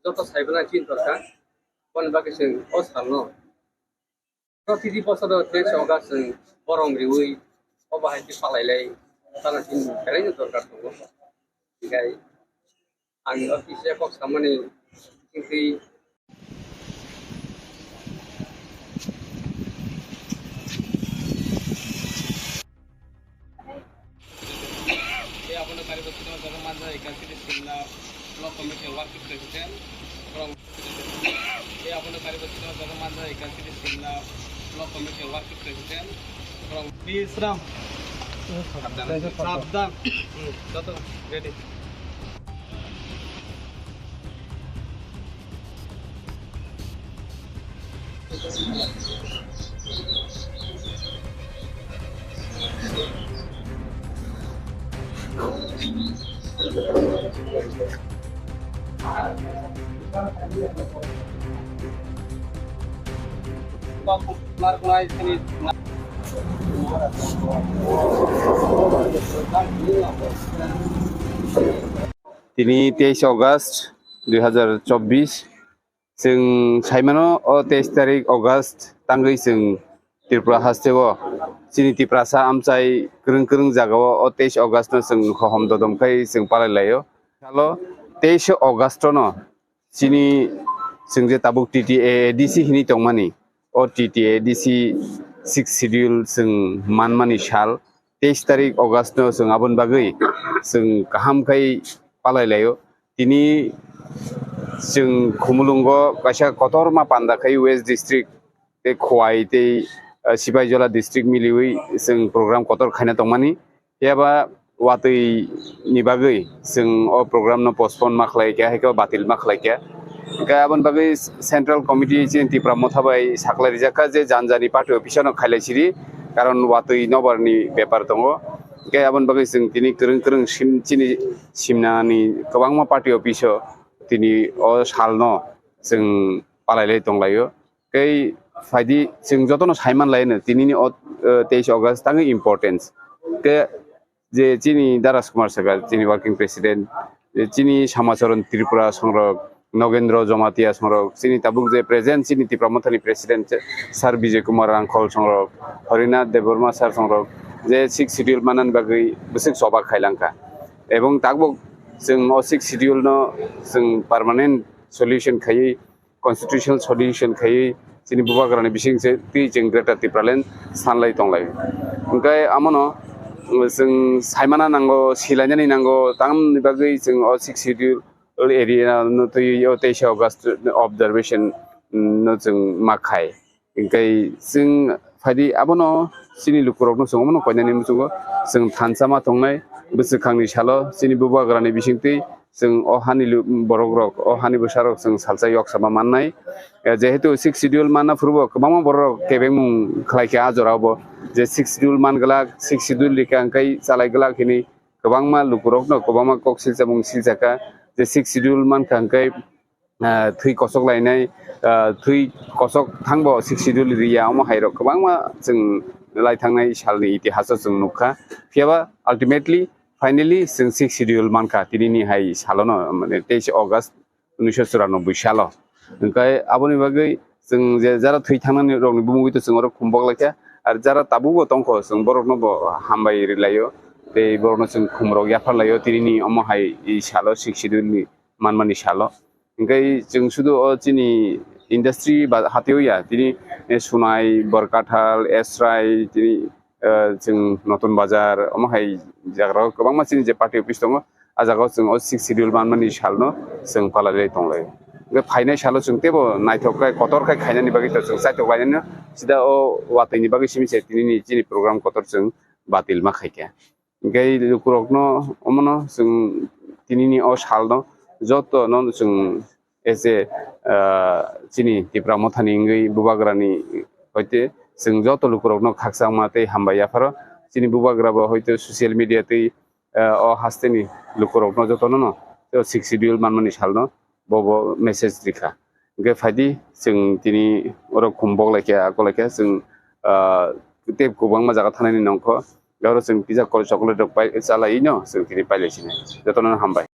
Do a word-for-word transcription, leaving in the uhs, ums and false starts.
joto saibana chini dorkar. Aboni bagwi chwng o salno protiti bosoro teis August chwng borom riwi o bahai khe palailai tana chini belai no dorkar tongo. Hinkhe ang o kisa kok samani hinkhe Tei abono karigo sima jaga manja eka sidi simna block committee working president. Borok tei abono karigo sima jaga manja eka sidi simna block committee working president. Borok Bisram. Sabdan. Hmm, joto ready. Tini teis August dui hazar chobbish, chwng saimano o teis tarik August tangwi chwng Tripura hasteo chini Tiprasa amchai kwrwng kwrwng jagao o teis August no chwng hohom dodom khai chwng palai laio. Salo teis August no chini chwng je tabuk T T A A D C hinwi tongmani, o T T A A D C sixth schedule chwng manmani sal, teis tarik August no chwng aboni bagwi chwng kaham khai palai laio. Tini chwng Khumulwngo kaisa kotorma panda khai West District tei Khowai tei, eh, Sipaijola district miliwi chwng program kotor khaina tongmani. Phiya ba watwi ni bagwi chwng o program no postpone ma khlai kha, hai khe batil ma khlai kha. Hwnkhe aboni bagwi Central Committee chini Tipra Motha bai saklai rijak kha je jani jani party office no khailai siri, karon watwi nobar ni bepar tongo. Hwnkhe aboni bagwi chwng tini kwrwng kwrwng sim, chini simnani kwbangma party office o tini o sal no chwng palai lai tong laio. Tei phaidi chwng jotono saiman laino tinini o, eh, teis August tangwi importance. Tei je chini Daras Kumar Sagar, chini working president, je chini Samacharan Tripura songrok, Nogendra Jamatia songrok, chini tabuk je present chini Tipra Mothani president je Sir Bijay Kumar Rangkhol songrok, Harinath Debbarma sir songrok, je sixth schedule manani bagwi bwswk choba khailangkha. Ebong tabuk chwng o sixth schedule no chwng permanent solution khaiwi constitutional solution khaiwi chini bubagrani bising se twi chwng Greater Tipraland sanlai tonglai. Hwnkhe amono, uh, chwng saimana nango, silainani nango, tamni bagwi chwng o sixth schedule area no twi o teisa August observation, mm, no chwng ma khai. Hwnkhe chwng phaidi abono chini lukurokno chwng omono koinani muchungo chwng thansa ma tongnai bwswkangni salo chini bubagrani bisingtwi chwng o hani lu-, borokrok, o hani bwsarok chwng salsa yoksama mannai. Eh, jehetu sixth schedule manna phuru bo kwbangma borok kebengmung khlai kha a jorao bo, je sixth schedule man glak, sixth schedule rikha hwnkhe chalai glak hwnwi kwbangma lukurokno kwbangma kok silchamung silchakha, je sixth schedule mankha hwnkhe, ah, thwi kosok lainai, ah, thwi kosok thangbo sixth schedule riya, omo hairok kwbangma chwng lai thangnai salni itihaso chwng nukha. Phiyaba ultimately, finally chwng sixth schedule mankha tinini hai salono, mane teis August unisho churanobboi salo. Hwnkhe aboni bagwi chwng je jara thwi thangnani rokni bumungwi to chwng oro khumbok laikha, ar jara tabukbo tongkho chwng borokno bo hambai rwlaio, tei borokno chwng khumrok yapharlaio tinini omo hai salo sixth schedule ni manmani salo. Hwnkhe chwng sudu o chini industry ba hatio ya, tini, eh, Sunai, Borkathal, Esrai, tini, eh, chwng Notun Bazar, omo hai jagarao kwbangma chini je party office tongo, a jagao chwng o sixth schedule manmani salno chwng palalai tonglai. Hwnkhe phainai salo chwng teibo naithok khe, kotor khe khainani bagwi to chwng chaitok lainani, sida o watwini bagwi simi se tinini chini program kotor chwng batil ma khaikha. Hwnkhe lukurokno omono chwng tinini o salno jotono chwng as a, ah, chini Tipra Mothani wngwi bubagrani hoite chwng joto lukurokno khakchangma tei hambai yapharo. Chini bubagra bo hoite social media tei, ah, o hasteni lukurokno jotono no tei o sixth schedule manmani salno bo bo message rikha. Hwnkhe phaidi chwng tini oro khumbok laikha, ako laikha, chwng, ah, tei kwbangma jaga thangnani nongkho. Oro chwng kisa kol chocolate rok pai, chalai no chwng tini pailai sinai. Jotono hambai.